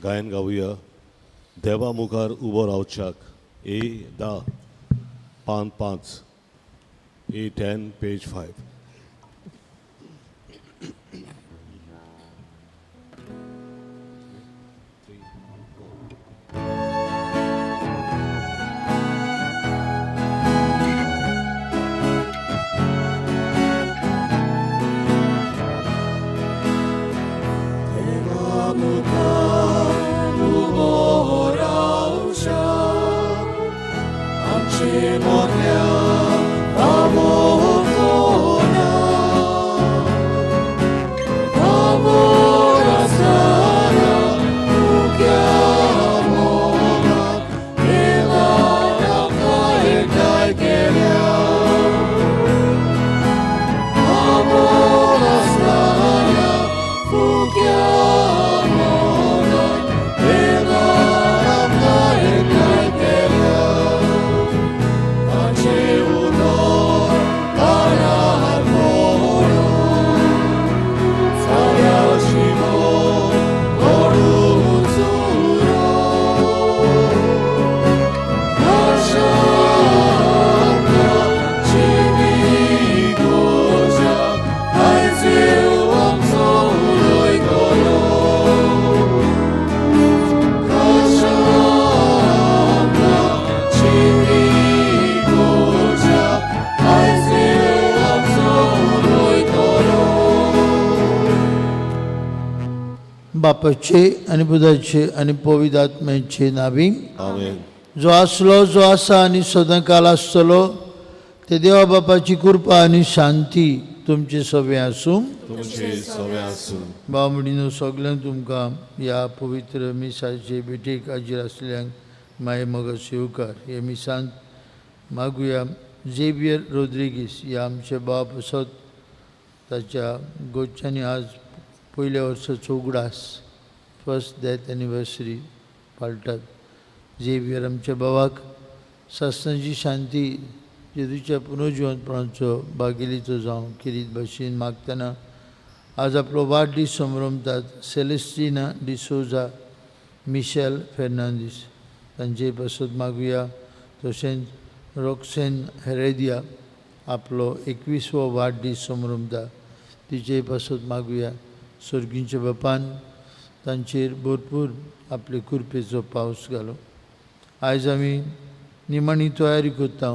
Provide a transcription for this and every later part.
गायन गावया देवा मुखार उबो रावच्याक ए 10 पान 5 ए 10 पेज 5. बापाचे आनी पुताचे आनी पवित्र आत्म्याचे नावी. आमेन. जो आसलो, जो आसा आनी सदांकाल आसतलो ते देवा बापाची कृपा आनी शांती तुमचे सगळें आसूं. तुमचे सगळें आसूं. भाव भयणीनो, सगळ्यांक तुमकां ह्या पवित्र मिसाचे भेटेक हाजीर आसल्यांक माये मोगाचो येवकार. हे मिसांत मागुया झेवियर रोद्रिगीस ह्या आमचे बाप असत ताच्या गोच्यांनी आज पयल्या वर्साचो उगडास फर्स्ट डेथ एनिवर्सरी पाळटात. झेवियर आमच्या भावाक सासणाची शांती जेजूच्या पुनर्जिवंतपणाचो भागेलीचो जावं किरीत भाशेन मागतना आज आपलो वाडदीस समरमतात सेलेस्टिना डिसोजा मिशेल फेर्नांदीस तांचे पासत मागुया. तशेंच रोक्सेन हेरेदिया आपलो 21वो वाडदीस समरमता तिचे पासत मागुया. सर्गींच्या बापान तांचेर भरपूर आपले कृपेचो पावस घालो. आयज आमी निमाणी तयारी करता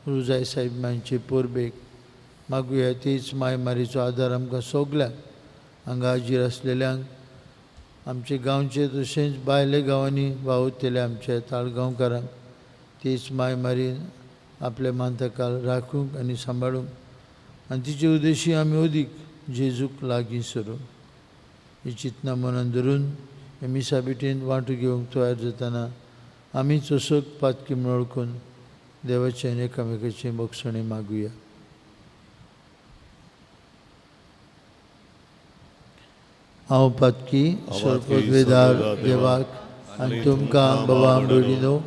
रुजाय साहेब मांयचे परबेक. मागुया तेच माय मारीचो आदार आमकां सगल्यांक हांगा हाजीर आसलेल्यांक, आमचे गांवचे तशेंच भायल्या गांवांनी वावुरतले आमच्या ताळगांवकारांक तेच माय मारीन आपल्या मानताकाल राखूंक आनी सांबाळूंक आनी तिचे उद्देशी आमी अदीक जेजूक लागीं सरूं. ही चिंतना मनान धरून हे मिसा भेटेन वांटो घेवंक तयार जातना आमी चसक पातकी म्हूण वळखून देवाचें आनी एकामेकाचें बक्षणें मागुया. हांव पातकी सर्वपदवेदार देवाक आनी तुमकां बाबा भयणीनो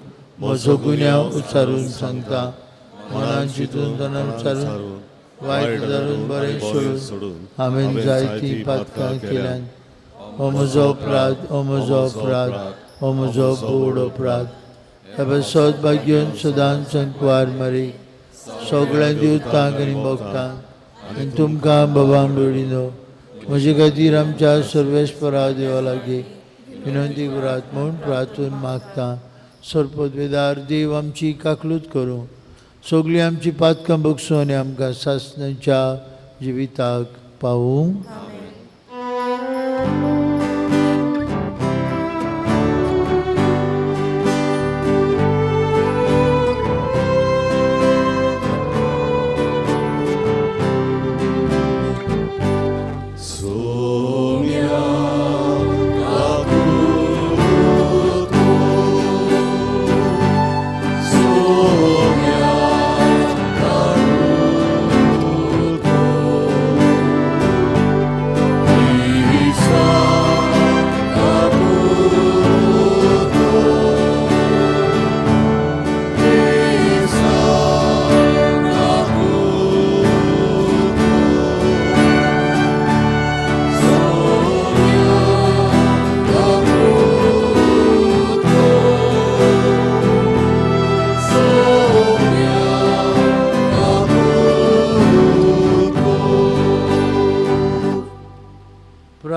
म्हजो गुन्यांव उच्चारून सांगता. मनान चिंतून तणान उच्चारून वायट धरून बरें सोडून हांवें जायतीं पातकां केल्यान. हो म्हजो अपराध, हो म्हजो अपराध, हो म्हजो बोड अपराध. ह्या पासत भाग्योन सदांच संकवार मारी सगळ्या देवतांक आनी भक्तांक आनी तुमकां बाबा भयणीनो म्हजे खातीर आमच्या सर्वेस्परा देवा लागीं विनंती करात म्हूण प्रार्थून मागता. सर्पदवेदार देव आमची काकलूत करूं, सगळीं आमची पातकां बगसूं आनी आमकां सासणाच्या जिविताक पावूं.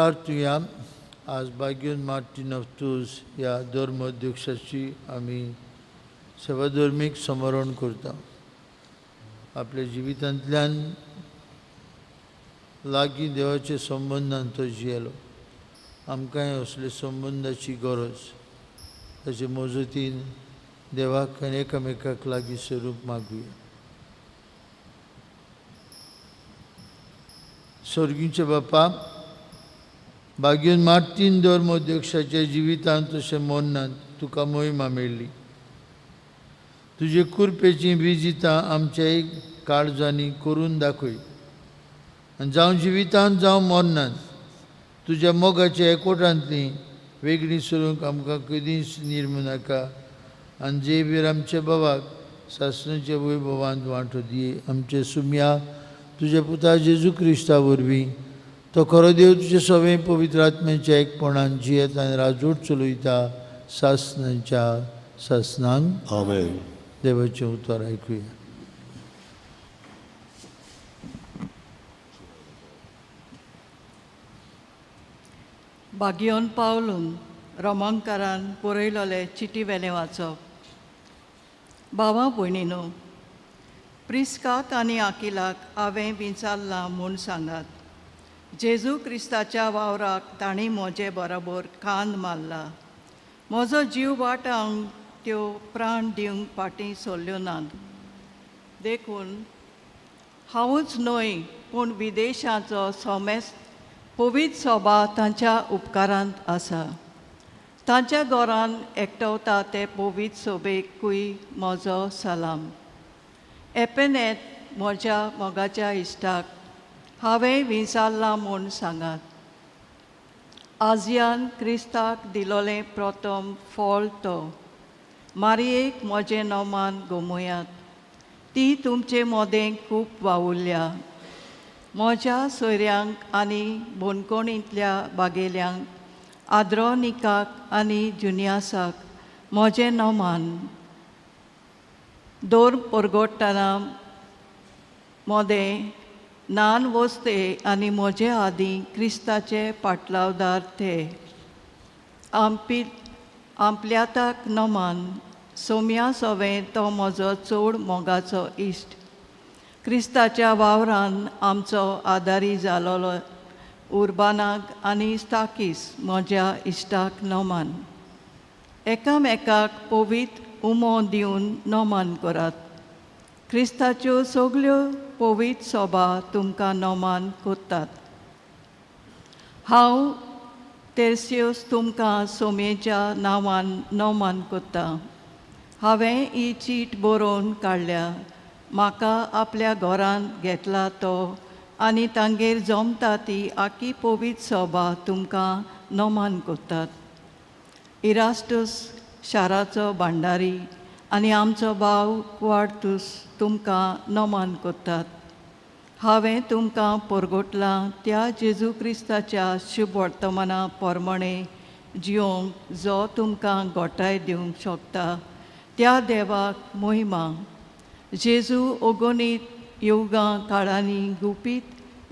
प्रार्थुया. आज बाग्योन मार्टीन ऑफ तुज ह्या धर्मोध्यक्षाची आमी सेवाधर्मीक स्मरण करता. आपल्या जिवितांतल्यान लागीं देवाच्या संबंदान तो जियेलो. आमकांय असले संबंदाची गरज. ताचे मजतीन देवाक आनी एकामेकाक लागीं सरूंक मागुया. सर्गींचे बापा, बागेन मार्तीन धर्मोध्यक्षाच्या जिवितांत तशें मरणांत तुका मोहिमा मेळ्ळी. तुजे कुरपेचीं विजितां आमच्या काळजांनी करून दाखय आनी जावं जिवितांत जावं मरणांत तुज्या मोगाच्या एकवटांतलीं वेगळीं सरूंक आमकां कदींच निर्मू नाका. आनी जेबीर आमच्या बाबाक सासणाच्या वैभवांत वांटो दी. आमचे सुम्या तुज्या पुता जेजू क्रिस्ता वरवीं तो खरो देव तुजे सगळे पवित्र आत्म्याच्या एकपणान जियेत आनी राजवट चलयता सासणाच्या सासणांक. आमेन. देवाचें उतर आयकुया. बागियोन पावलून रोमांकारान बरयलोले चिटी वेलें वाचप. भावा भयणीनो, प्रिस्काक आनी आकिलाक हांवें विचारलां म्हूण सांगात. जेजू क्रिस्ताच्या वावराक तांणी म्हजे बरोबर कान मारला. म्हजो जीव वाटावंक त्यो प्राण दिवंक फाटीं सरल्यो नात. देखून हांवूच न्हय पूण विदेशाचो सोमेस्त पवित्र सोबा तांच्या उपकारांत आसा. तांच्या घरान एकटवता ते पवित्र सोबेकूय म्हजो सलाम. एपेनेत म्हज्या मोगाच्या इश्टाक हांवें विचारलां म्हूण सांगात. आजयान क्रिस्ताक दिलोलें प्रथम फळ तो. मारयेक म्हजें नोमान गोमयात. ती तुमचे मोदें खूब वावुरल्या. म्हज्या सोयऱ्यांक आनी बोनकोणींतल्या बागेल्यांक, आद्रोनिकाक आनी जुनियासाक म्हजें नोमान. दोर परगोट्टना मोदें नान वस्ते आनी म्हजे आदीं क्रिस्ताचे पाटलावदार ते. आमपी आमप्ल्याताक नमान. सोम्या सोवें तो म्हजो चड मोगाचो इश्ट. क्रिस्ताच्या वावरान आमचो आदारी जालोलो उर्बानाक आनी स्ताकीस म्हज्या इश्टाक नमान. एकामेकाक पवित्र उमो दिवन नमान करात. क्रिस्ताच्यो सगल्यो पवित्र सोबा तुमकां नमान करतात. हांव तेर्सियोस तुमकां सोमेच्या नांवान नमान करता. हांवें ही चीट बरोवन काडल्या. म्हाका आपल्या घरांत घेतला तो आनी तांगेर जमता ती आखी पवित्र सोबा तुमकां नमान करतात. इरास्टूस शाराचो भांडारी आनी आमचो भाव क्वार्तूस तुमकां नमान करतात. हांवें तुमकां परगटलां त्या जेजू क्रिस्ताच्या शुभ वर्तमाना प्रमाणे जियोंक जो तुमकां गोठाय दिवंक शकता त्या देवाक मोहिमा. जेजू ओगोनीत योगां काळांनी गुपीत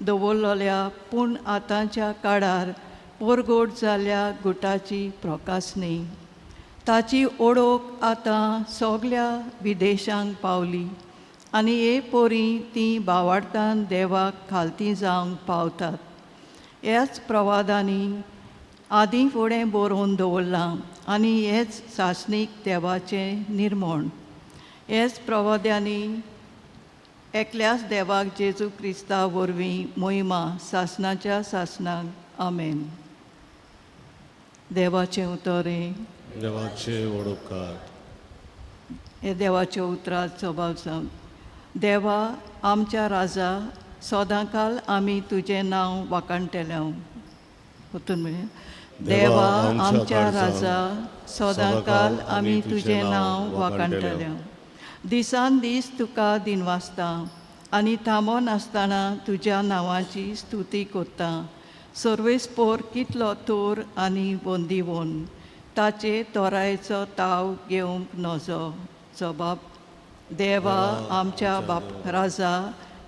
दवरलेल्या पूण आतांच्या काळार पोरगोट जाल्ल्या गुटाची प्रकासणी. ताची ओळख आतां सगल्या विदेशांक पावली आनी हे पोरी तीं बावाडतान देवाक खालती जावंक पावतात. ह्याच प्रवादांनी आदीं फुडें बरोवन दवरलां आनी हेच सासणीक देवाचें निर्मण. हेच प्रवाद्यांनी एकल्याच देवाक जेजू क्रिस्ता वरवीं मोहिमा सासणाच्या सासणाक. आमेन. देवाचें उतर हें. देवाचे वडोपकार. हे देवाच्या उतरात स्वभाव जावन. देवा आमच्या राजा, सदांकाल आमी तुजें नांव वाखाणटले. परतून म्हणया. देवा आमच्या राजा, सदांकाल आमी तुजें नांव वाखाणटले. दिसान दीस तुका दिनवासता आनी थांबो नासतना तुज्या नांवाची स्तुती करता. सर्वेस्पोर कितलो तोर आनी बंदीवोन ताचे तोरायचो ताव घेवंक नजो. जबाब. देवा आमच्या बाप राजा,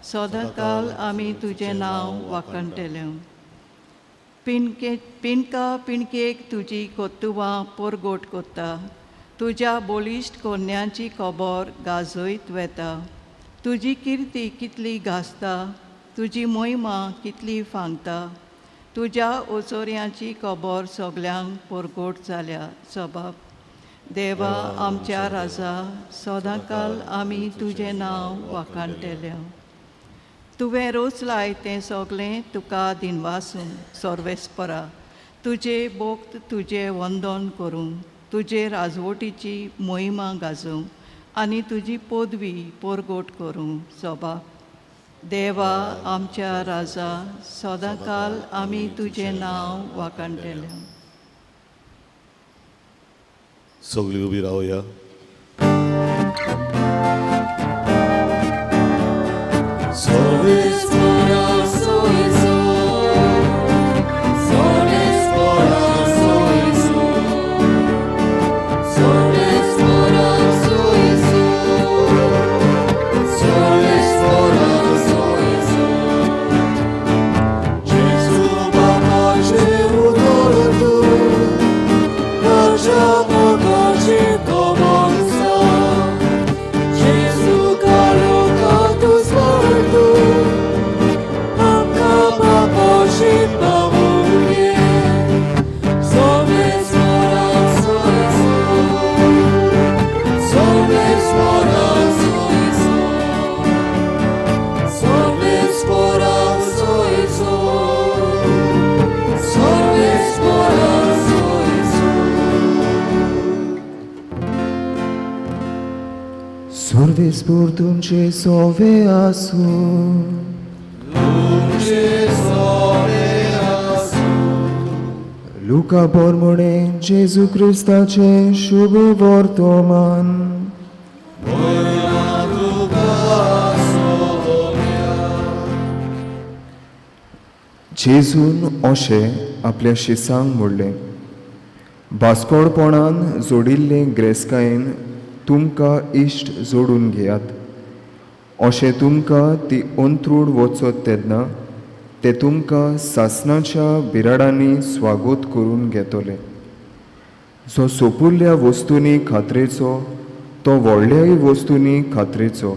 सदांकाल आमी तुजें नांव वाखाणटले. पिणके पिणका पिणकेक तुजी कोत्तुवां पोरगोट कोत्ता. तुज्या बळिश्ट कोन्यांची खबर गाजयत वेता. तुजी किर्ती कितली गाजता, तुजी मोहिमा कितली फांगता. तुज्या ओचोऱ्यांची खबर सगल्यांक पोरगोट जाल्या. सबाब देवा आमच्या राजा, सदांकाल आमी तुजें नांव वाखाणटले. तुवें रोचलाय तें सगळें तुका दिनवासूं सर्वेस्परा. तुजे भक्त तुजें वंदन करूं, तुजे राजवटीची मोहिमा गाजोवं आनी तुजी पदवी पोरगोट करूं. सभा देवा आमच्या राजा, सदांकाल आमी तुजें नांव वाखाणटले. सगळीं उबी रावया. सर्वेस्पर तुमचे सोवे आसूं. लुका बोरमोणे जेजू क्रिस्ताचे शुभ वर्तमान. जेजून अशें आपल्या शिसांक म्हणलें, बास्कोडपणान जोडिल्ले ग्रेस्कायेन तुमकां इश्ट जोडून घेयात. अशें तुमकां ती अंत्रूड वचत तेन्ना ते तुमकां सासणाच्या बिराडांनी स्वागत करून घेतले. जो सोपुरल्या वस्तूंनी खात्रेचो तो व्हडल्याय वस्तूंनी खात्रेचो,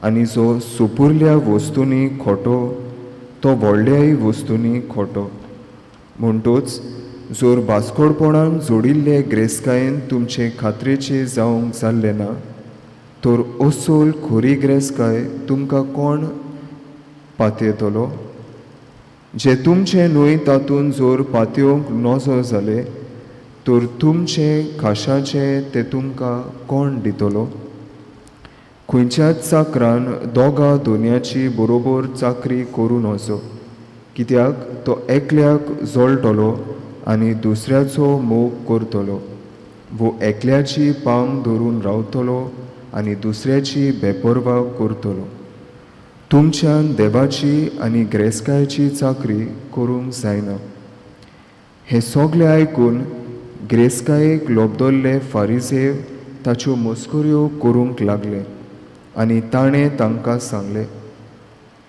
आनी जो सोपुरल्या वस्तूंनी खोटो तो व्हडल्याय वस्तूंनी खोटो. म्हणटूच जर बास्कोडपणान जोडिल्ले ग्रेस्कायेन तुमचे खात्रेचे जावंक जाल्लें ना तर अस्सल खोरी ग्रेस्काय तुमकां कोण पातयेतलो? जे तुमचें न्हय तातूंत जर पातयेवंक नजो जालें तर तुमचें खाशाचें तें तुमकां कोण दितलो? खंयच्याच चाकरान दोगां दोनयाची बरोबर चाकरी करूं नजो, कित्याक तो एकल्याक जळटलो आनी दुसऱ्याचो मोग करतलो, वो एकल्याची पांग धरून रावतलो आनी दुसऱ्याची बेपर्वा करतलो. तुमच्यान देवाची आनी ग्रेस्कायची चाकरी करूंक जायना. हें सगळें आयकून ग्रेस्कायेक लोबदल्ले फारिजेव ताच्यो मस्कऱ्यो करूंक लागले आनी ताणें तांकां सांगलें,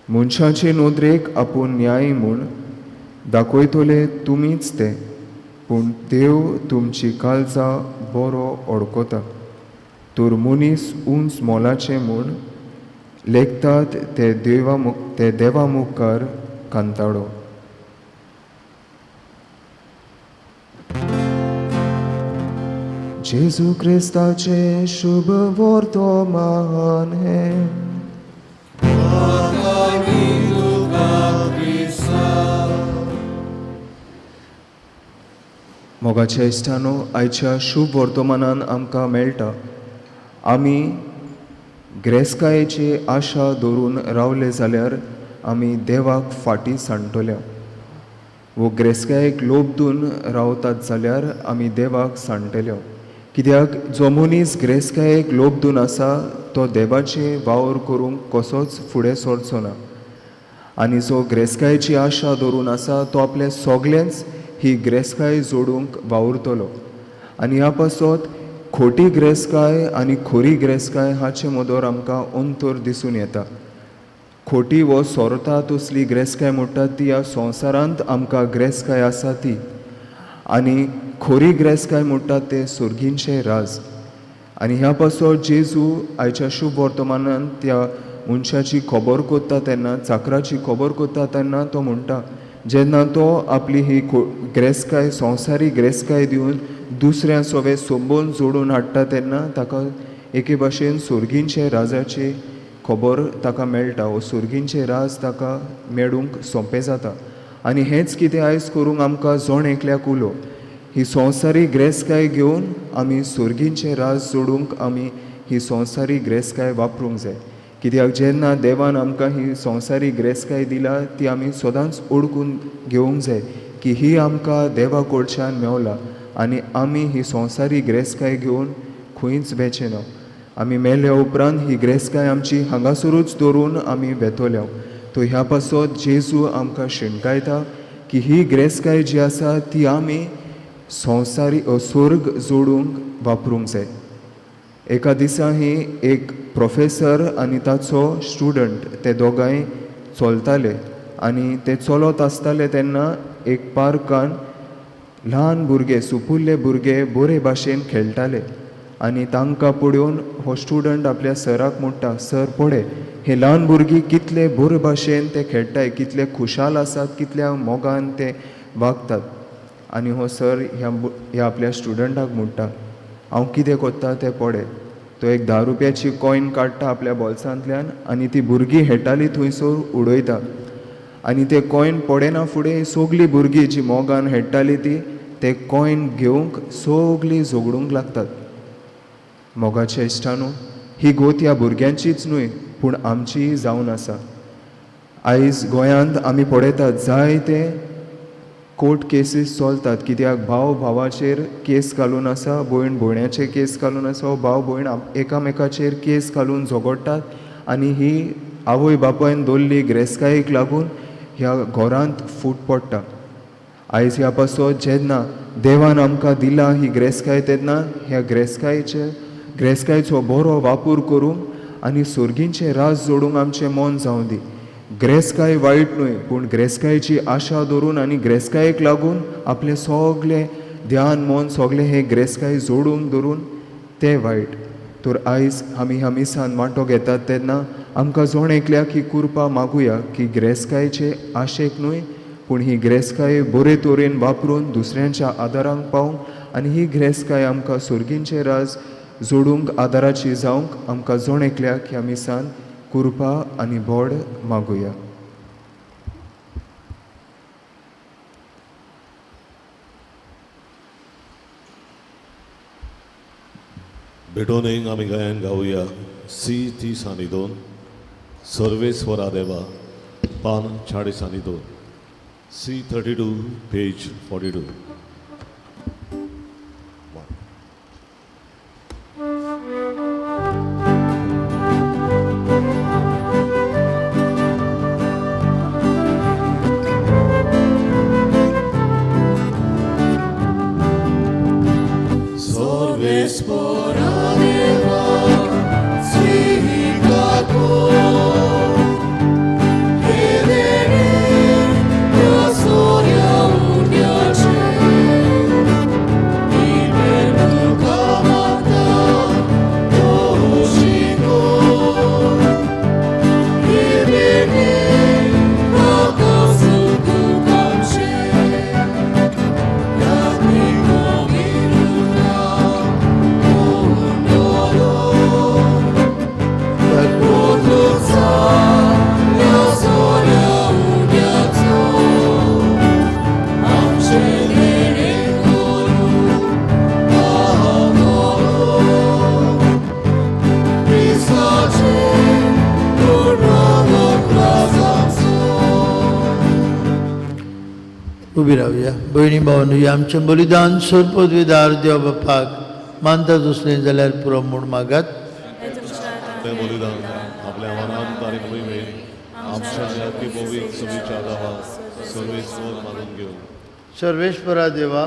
मनशाचे नदरेक आपूण न्याय म्हूण दाखयतले तुमीच ते, पूण देव तुमची काळजां बरो ओडकोता. तर मनीस उंच मोलाचें म्हूण लेखतात ते देवा मुखार कांताडो. जेजू क्रिस्ताचें शुभ वर्तमान हें. मोगाच्या इश्टानो, आयच्या शुभ वर्तमानान आमकां मेळटा आमी ग्रेस्कायेची आशा धरून रावले जाल्यार आमी देवाक फाटीं सांडटल्या, वो ग्रेस्कायेक लोबदून रावतात जाल्यार आमी देवाक सांडटल्या. कित्याक जो मनीस ग्रेस्कायेक लोबदून आसा तो देवाचे वावर करूंक कसोच फुडें सरचो ना, आनी जो ग्रेस्कायेची आशा धरून आसा तो आपले सगळेंच ही ग्रेस्काय जोडूंक वावुरतलो. आनी ह्या पासत खोटी ग्रेस्काय आनी खोरी ग्रेस्काय हाचे मदर आमकां अंतर दिसून येता. खोटी वो सोरता तसली ग्रेसकाय म्हणटात ती ह्या संवसारांत आमकां ग्रेसकाय आसा ती, आनी खोरी ग्रेसकाय म्हणटात ते सोर्गींचे राज. आनी ह्या पासत जेजू आयच्या शुभ वर्तमानान त्या मनशाची खबर कोत्ता तेन्ना, चाकराची खबर कोत्ता तेन्ना तो म्हणटा, जेन्ना तो आपली ही ग्रेसकाय संवसारी ग्रेसकाय दिवन दुसऱ्या सोवे संबंद जोडून हाडटा तेन्ना ताका एके भाशेन सोर्गींचे राजाची खबर ताका मेळटा वो सोर्गींचे राज ताका मेळूंक सोंपें जाता. आनी हेंच कितें आयज करूंक आमकां जण एकल्याक उलो, ही संवसारी ग्रेसकाय घेवन आमी सोर्गींचे राज जोडूंक आमी ही संवसारी ग्रेसकाय वापरूंक जाय. कित्याक जेन्ना देवान आमकां ही संवसारी ग्रेसकाय दिला ती आमी सदांच ओडकून घेवंक जाय की ही आमकां देवा कडच्यान मेवला आनी आमी ही संवसारी ग्रेसकाय घेवन खंयच वेचें ना. आमी मेल्या उपरांत ही ग्रेसकाय आमची हांगासरूच दवरून आमी वेतोल्या. तो ह्या पासत जेजू आमकां शिणकायता की ही ग्रेसकाय जी आसा ती आमी संवसारी स्वर्ग जोडूंक वापरूंक जाय. एका दिसा ही एक प्रोफेसर आनी ताचो स्टुडंट ते दोगांय चलताले आनी ते चलत आसताले तेन्ना एक पार्कान ल्हान भुरगे, सुपुल्ले भुरगे बरे भाशेन खेळटाले आनी तांकां पळोवन हो स्टुडंट आपल्या सराक म्हणटा, सर पळय हे ल्हान भुरगीं कितले बरे भाशेन ते खेळटाय, कितले खुशाल आसात, कितल्या मोगान ते वागतात. आनी हो सर ह्या आपल्या स्टुडंटाक म्हणटा, हांव कितें कोत्ता तें पळय. तो एक 10 रुपयाची कॉयन काडटा आपल्या बोल्सांतल्यान आनी ती भुरगीं खेळटाली थंयसर उडयता आनी ते कॉयन पडना फुडें सगलीं भुरगीं जी मोगान खेळटाली ती ते कॉयन घेवंक सगलीं झगडूंक लागतात. मोगाच्या इश्टानू, ही गोत ह्या भुरग्यांचीच न्हय पूण आमचीय जावन आसा. आयज गोंयांत आमी पळयतात जायते कोर्ट केसीस चलतात, कित्याक भाव भावाचेर केस घालून आसा, भयण भयण्याचेर केस घालून आसा, भाव भयण एकामेकाचेर केस घालून झगडटात आनी ही आवय बापायन दवरली ग्रेसकायेक लागून ह्या घरांत फूट पडटा. आयज ह्या पासत जेन्ना देवान आमकां दिला ही ग्रेसकाय तेन्ना ह्या ग्रेसकायचो बरो वापर करूंक आनी सोर्गींचें राज जोडूंक आमचें मन जावं दी. ग्रेसकाय वायट न्हय पूण ग्रेसकायेची आशा धरून आनी ग्रेसकायेक लागून आपलें सगलें ध्यान मन सगलें हें ग्रेसकाय जोडूंक धरून तें वायट. तर आयज आमी ह्या मिसान वांटो घेतात तेन्ना आमकां जण एकल्याक ही कुरपा मागुया की ग्रेसकायेचे आशेक न्हय पूण ही ग्रेसकाय बरे तरेन वापरून दुसऱ्यांच्या आदारांक पावूंक आनी ही ग्रेसकाय आमकां सोर्गींचें राज जोडूंक आदाराची जावंक आमकां जण एकल्याक ह्या मिसान कुरपा आनी बोड मागुया. भेटोवणेक आमी गायन गावया सी 30 आनी 2, सर्वेस्वरा देवा, पान 40 आनी 2, सी 32 पेज 42. उबी रावया. भयणी भावांनो, आमचें बलिदान सरपदवीदार देव बापाक मानता दुसरें जाल्यार पुरो म्हूण मागात. तें बलिदान आपल्या मनान तारीख मोहिमेन आमच्या जाती पवित्र समीच्या दावा सर्वेस्वर मागून घेवन. सर्वेश्वरा देवा,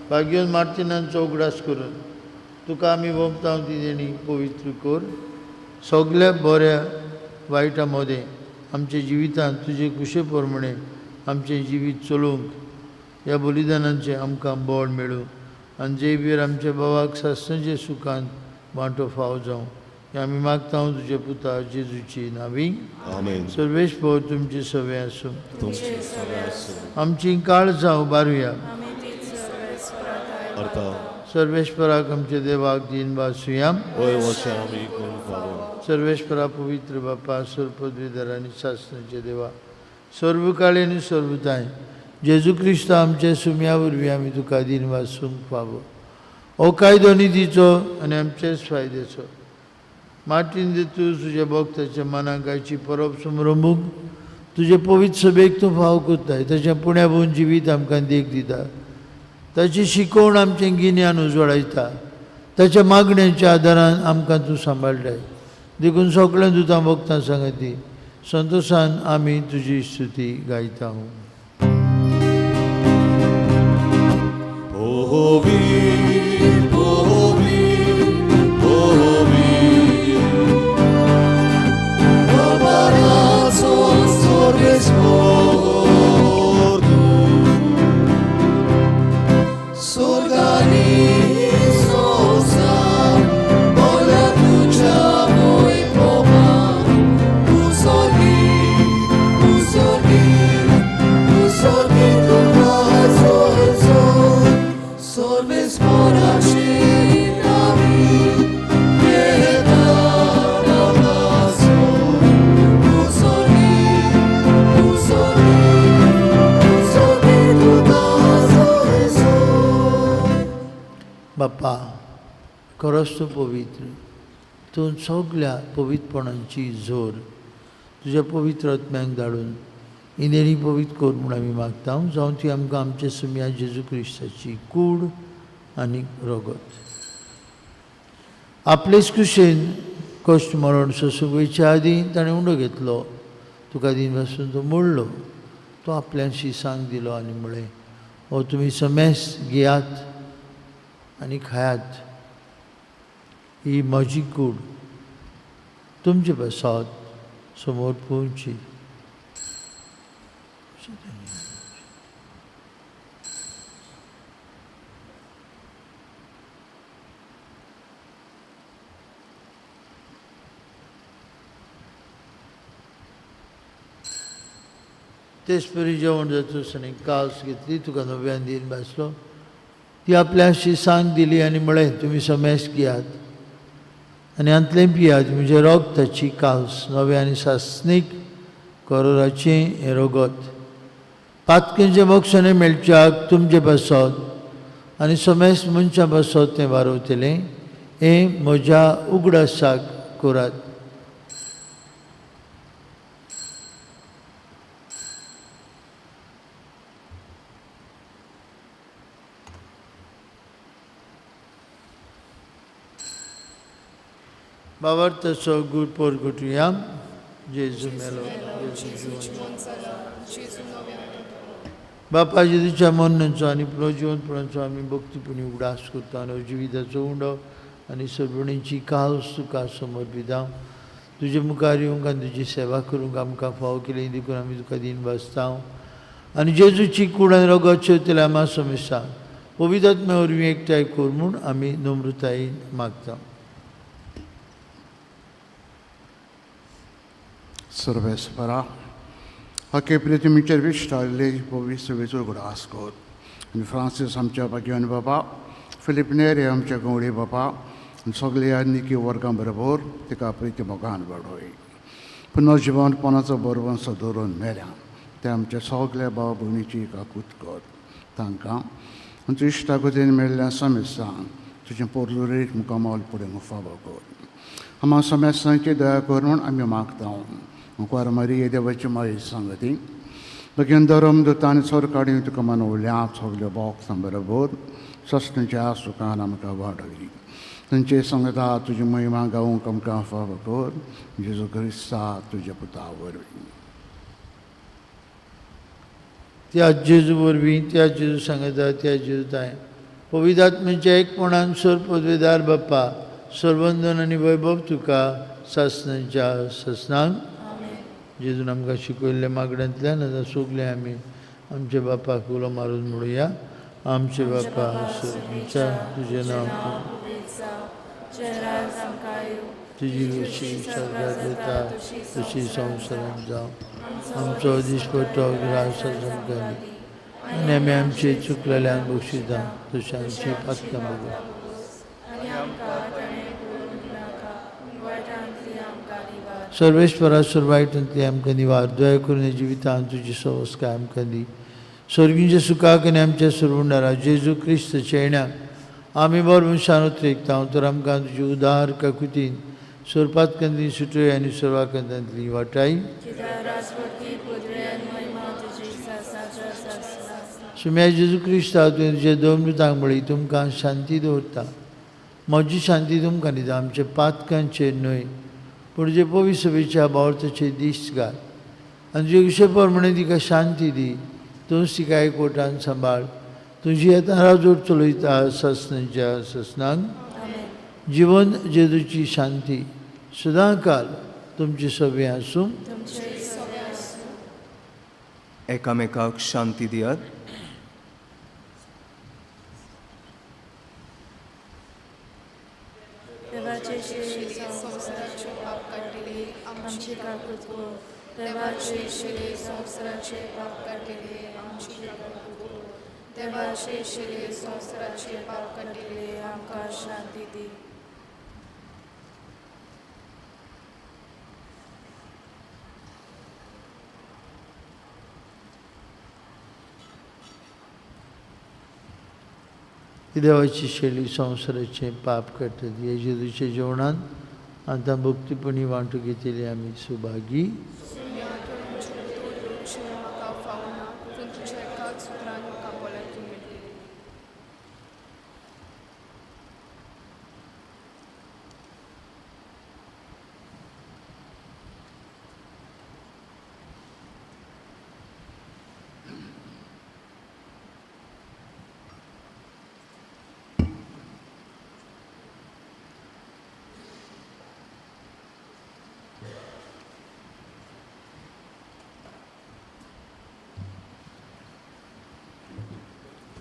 भाग्योन मार्तिनांचो उगडास करून तुका आमी वोमता ती देणी पवित्र कर. सगल्या बऱ्या वायटा मदें आमच्या जिवितांत तुजे कुशे प्रमाणे आमचें जिवीत चलोवंक ह्या बलिदानांचें आमकां बळ मेळूं आनी जेबीर आमच्या भावाक सासणाचे सुखान वांटो फाव जावं हें आमी मागता तुज्या पुता जेजूची नावी. आमेन. सर्वेस्पर तुमचे सवे आसूं. तुमचे सवे आसूं. आमची काळजां उबारुया. अर्थात सर्वेस्पराक आमच्या देवाक दीन भासुया. वय वशें आमी करूंक फावो. सर्वेस्परा पवित्र बापा, सर्व पदवीधर आनी सासणाचे देवा, सर्व काळी आनी सर्वताय जेजू क्रिस्त आमच्या सुम्या वरवीं आमी तुका दीन वासूंक फावो. हो कायदो निधीचो आनी आमचेच फायद्याचो. मार्टीन देतू तुज्या भक्ताच्या मनाक गायची परब समरंभूंक तुजे पवित्र सभेक तूं फाव करताय. ताच्या पुण्या भोवन जिवीत आमकां देख दिता. ताची शिकवण आमचें गिन्यान उजवाडायता. ताच्या मागण्यांच्या आदारान आमकां तूं सांबाळटाय. देखून सगळें दुतां भक्तां सांगती संतोशान आमी तुजी स्तुती गायता. पवित्र पवित्र पवित्र बाबाचो सर्वेस्पर तूं, स्वर्गानी संवसार भरला तुज्या वैभवान. तूं स्वर्गी, तूं स्वर्गी, तूं स्वर्गी तुका जोर सर्वेस्पराची नावी घेता नावाचो. तूं स्वर्गी, तूं स्वर्गी, तूं स्वर्गी तुका जोर. बापा, खरोच तूं पवित्र. तूं सगल्या पवित्रपणांची जोर तुज्या पवित्र आत्म्याक धाडून इंदेरी पवित्र कर म्हूण आमी मागता. जावं ती आमकां आमच्या सुम्या जेजू क्रिस्ताची कूड आनी रगत. आपलेच कुशेन कश्ट मरण सोसूंक वयच्या आदीं ताणें उंडो घेतलो. तुका दीन पासून तो मोडलो. तो आपल्याशी सांग दिलो आनी म्हळें, हो तुमी समेस घेयात आनी खायात. ही म्हजी कूड तुमचे पासत समोर पोवची. तेच परी जेवण जातूच आनी कास घेतली. तुका नव्यान दीन भासलो. ती आपल्याशी सांग दिली आनी म्हळें, तुमी समेस घेयात आनी हांतलें पियात. म्हजें रगताची कास नवें आनी सासणीक करोराचें हें रगत पातकेंचें मोक्षणें मेळच्याक तुमचे पासत आनी समेस मनशां पासत तें वारवतलें. हें म्हज्या उगडासाक करात. बाबार्थाचो गूर परगटुया. जेजू मेलो, जेजू जिवन. बापा जेजूच्या मरणाचो आनी पुनर्जिवनपणाचो आमी भक्तीपणी उगडास करता आनी जिविताचो उंडो आनी सर्वणीची कास तुका समर्पिता. तुजे मुखार येवंक आनी तुजी सेवा करूंक आमकां फावो केली देखून आमी तुका दीन भासता. आनी जेजूची कूड आनी रगत शेवतले आमा समेस्ता पवित्र आत्म्या वरवीं एकठांय कर म्हूण आमी नम्रतायेन मागता. सर्वेस्परा, हके प्रितमीचेर विश्टाल्ले पवित्र सभेचो उगडास कर आनी फ्रांसीस आमच्या भाग्यवान बाबा, फिलीप नेरे आमच्या गवळी बाबा आनी सगल्या निकी वर्गां बरोबर तिका प्रिती मोगान वाडोय. पुनर्जिवनपणाचो बरवंस दवरून मेल्या ते आमच्या सगल्या भाव भयणीची काकूत कर. तांकां आमच्या इश्टागतीन मेळ्ळ्या समेस्तांक तुजें पोरलुरीक मुखामोल फुडें फावो कर. आमा समेस्तांची दया करून आमी मागता. मुखार मारी देवाची माई सांगती बेगीन धर्म दुतान सरकाडी तुका मनवल्या सगल्यो भोक्तां बरोबर सस्नाच्या सुखान आमकां वाडयली. तांचे सांगता तुजी महिमा गावंक आमकां फावो कर. जेजू क्रिस्ता तुज्या पुता वरवीं. त्या जेजू वरवीं, त्या जेजू सांगता, त्या जेजू ताय पवित्र आत्म्याच्या एकपणान सर पदवेदार बाप्पा, सर्वंदन आनी वैभव तुका सासणाच्या सासणाक. जेजून आमकां शिकयल्ल्या मागण्यांतल्यान आतां सगळे आमी आमच्या बापाक उलो मारून म्हणुया. आमचे बापा तुमच्या तुजें नांव तुजी रुची स्वर्गात जाता तशी संवसारांत जावं. आमचो दिसपट्टो ग्रास आमकां दी आनी आमी आमचे चुकलेल्यांक बक्षिता तशें आमची पातकां भोगू. सर्वेश्वरा सर्वायटांतली आमकां निवार. दया करून जिवितांत तुजी सवस्काय आमकां दी. स्वर्गींच्या सुखाक आनी आमच्या सरवंडारा जेजू क्रिस्त चेण्याक आमी बरो मनशान उतरेकता तर आमकां तुजी उदार काकुतीन सोरपातकांतली सुटय आनी सर्वाकांतांतली वाटाय. सुम्या जेजू क्रिस्ता तुवें तुज्या दोन दुतांक म्हळी तुमकां शांती दवरता, म्हजी शांती तुमकां दिता. आमच्या पातकांचेर न्हय पूण जे पवित्र सभेच्या बावर्थाचे दीस घाल आनी तुजे विशय प्रमाणे तिका शांती दी. तूंच तिका एकवटान सांबाळ. तुजी आतां राजवट चलयता ससनाच्या ससनांक. जिवन जेजूची शांती सदांकाल तुमची सभे आसूं. एकामेकाक शांती दियात. संवसाराचे पाप काडटले आमची काकूत कर. देवाचे शिले संवसाराचे पाप काडटले आमची काकूत कर. देवाचे शिले संवसाराचे पाप काडटले आमकां शांती दी. देवाची शैली संवसाराचें पाप करतात हे जेजूच्या जेवणान आतां भक्तीपणी वांटू घेतली आमी सुभागी.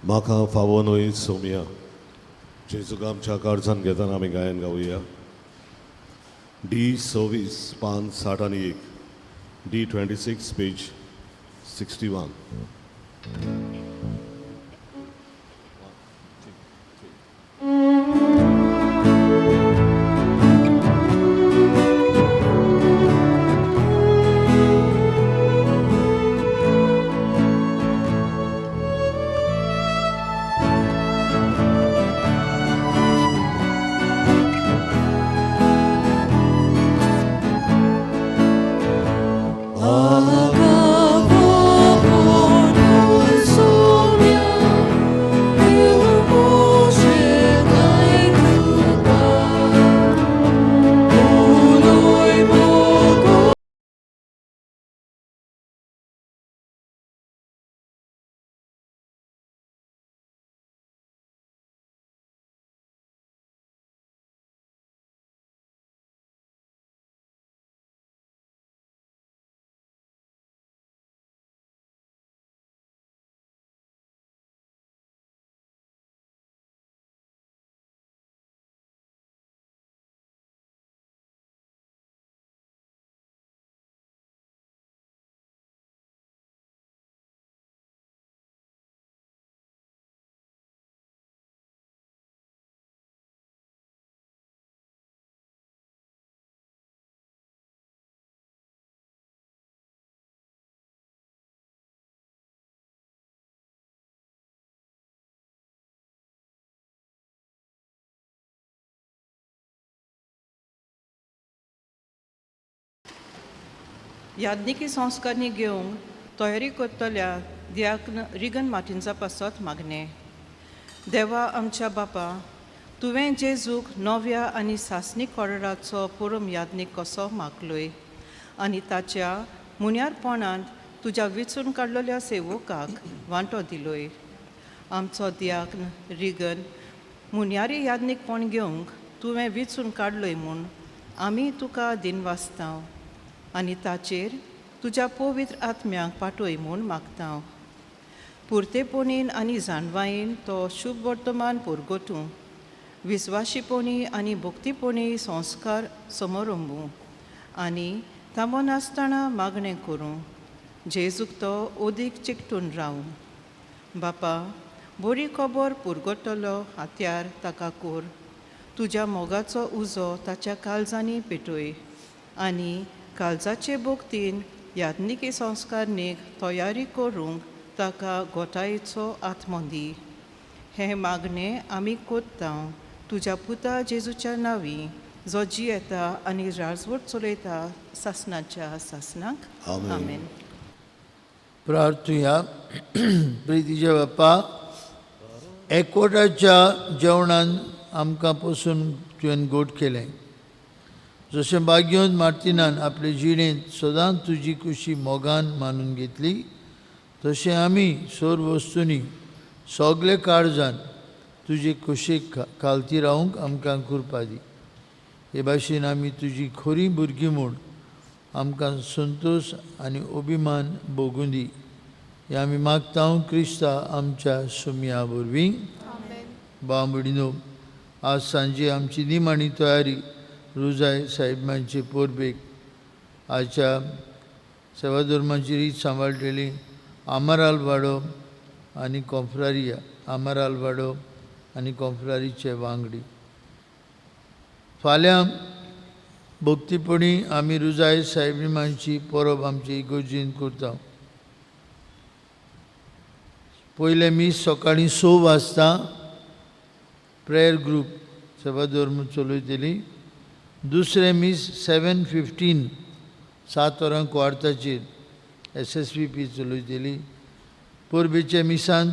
म्हाका फावो न्हय सोमया जेजूक आमच्या काळजान घेतना आमी गायन गावया. डी 26 पान 61, डी 26 पेज 61. याज्ञिकी संस्कारणी घेवंक तयारी करतल्या दियाक्न रिगन मार्टिन्सा पासत मागणें. देवा आमच्या बापा, तुवें जेजूक नव्या आनी सासणीक कोरडाचो पुरम याज्ञीक कसो मागलोय आनी ताच्या मुन्यारपणांत तुज्या विचून काडलेल्या सेवकाक वांटो दिलोय. आमचो दियाक्न रिगन मुन्यारी याज्ञीकपण घेवंक तुवें विचून काडलोय म्हूण आमी तुका दिनवासता आनी ताचेर तुज्या पवित्र आत्म्याक पाटय म्हूण मागता. पुरतेपणीन आनी जाणवायेन तो शुभ वर्तमान पुरगोटूं, विस्वाशीपणी आनी भक्तीपणी संस्कार समरंबू आनी थांबनासतना मागणें करूं, जेजूक तो ओदीक चिकटून रावूं. बापा, बरी खबर पुरगटलो हात्यार ताका कोर, तुज्या मोगाचो उजो ताच्या काळजांनी पेटय आनी काळजाचे भक्तीन याज्ञिकी संस्कारनीक तयारी करूंक ताका गोटायेचो आत्मो दी. हें मागणें आमी कोत्ता तुज्या पुता जेजूच्या नांवी, जो जियेता आनी राजवट चलयता सासणाच्या सासणाक. आमेन. आमेन. प्रार्थुया. प्रितीचे बाप्पा, एकवटाच्या जेवणान आमकां पसून तुवें गोड केलें. जशें बागयोन मार्तिनान आपले जिणेंत सदांच तुजी कुशी मोगान मानून घेतली, तशें आमी सोर वस्तूंनी सगळे काळजान तुजे कुशीक खालती रावंक आमकां कृपा दी. हे भाशेन आमी तुजी खोरी भुरगीं म्हूण आमकां संतोश आनी अभिमान भोगूं दी. हें आमी मागता क्रिस्ता आमच्या सुमया वरवीं. बांबडिनो, आज सांजे आमची निमाणी तयारी रुजाय साहेबांचे पोरबेक आजच्या सेवाधर्माची रीत सांबाळटली आमराल वाडो आनी कोंफ्रारिया, आमराल वाडो आनी कोंफ्रारीचे वांगडी. फाल्यां भक्तीपणी आमी रुजाय साहेबिमांची परब आमची इगर्जेंत करता. पयलें मीस सकाळीं 6 वाजता प्रेयर ग्रूप सेवाधर्म चलयतली. दुसरें मीस 7:15, 7 वरां क्वार्ताचेर SSVP चलयतली. परबेच्या मिसांत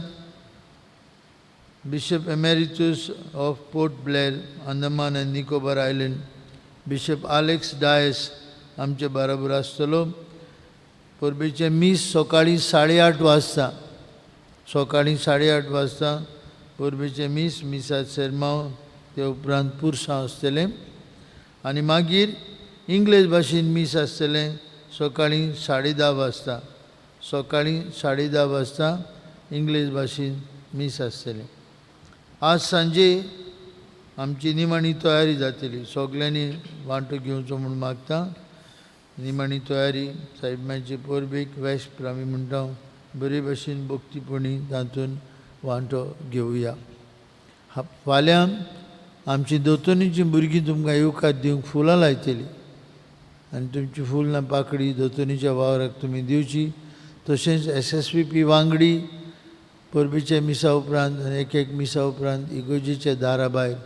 Bishop Emeritus of Port Blair, Andaman and Nicobar Island, Bishop Alex Dias आमचे बराबर आसतलो. परबेचें मीस सकाळीं 8:30 वाजता, सकाळीं 8:30 वाजता परबेचें मीस, मिसाद सेरमांव, ते उपरांत पुरसांव आसतलें आनी मागीर इंग्लीश भाशेन मीस आसतलें सकाळीं 10:30 वाजता, सकाळीं 10:30 वाजता इंग्लीश भाशेन मीस आसतलें. आज सांजे आमची निमाणी तयारी जातली, सगल्यांनी वांटो घेवचो म्हूण मागता. निमाणी तयारी साहेबांचे परबेक वेस्ट आमी म्हणटा, बरे भशेन भक्तीपणी तातूंत वांटो घेवया. फाल्यां आमची दोतोनीची भुरगीं तुमकां येवकार दिवंक फुलां लायतलीं आनी तुमची फुलां पाकळी दोतोनीच्या वावराक तुमी दिवची. तशेंच SSVP वांगडी परबेच्या मिसा उपरांत आनी एक एक मिसा उपरांत इगर्जेच्या दारा भायर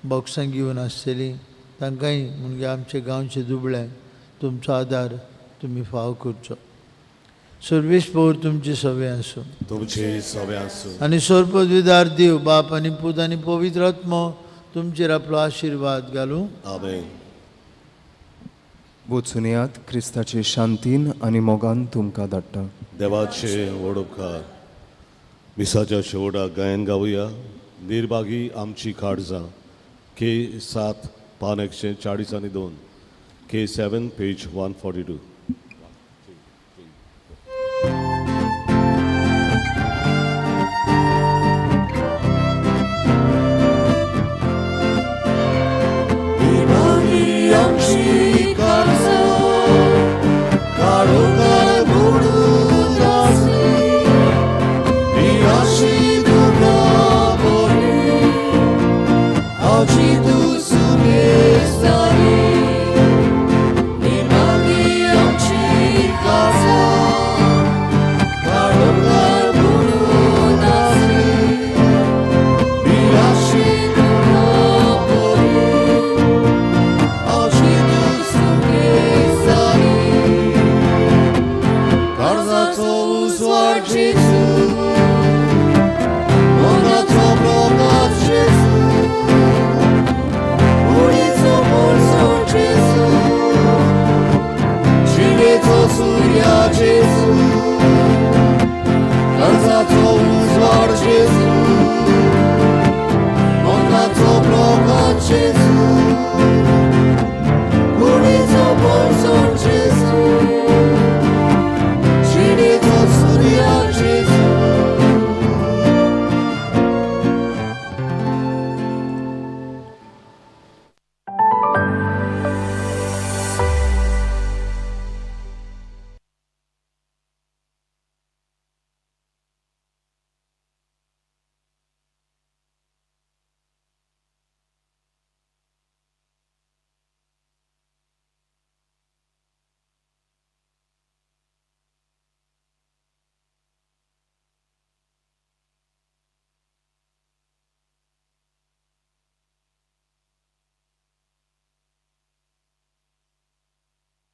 बॉक्सां घेवन आसतलीं, तांकांय म्हणजे आमचे गांवचे दुबळ्यांक तुमचो आदार तुमी फाव करचो. सर्वेस पवर तुमचे सवे आसूं. तुमचे सवे आसूं. आनी सर्वपदवीदार देव बाप आनी पूत आनी पवित्र आत्मो तुमचेर आपलो आशिर्वाद घालूं. आमेन. वचुनयात क्रिस्ताचे शांतीन आनी मोगान तुमकां धाडटा. देवाचे व्हड उपकार. मिसाच्या शेवटाक गायन गावया निर्भागी आमची काळजां, के 7 पान 142, K 7 page 142.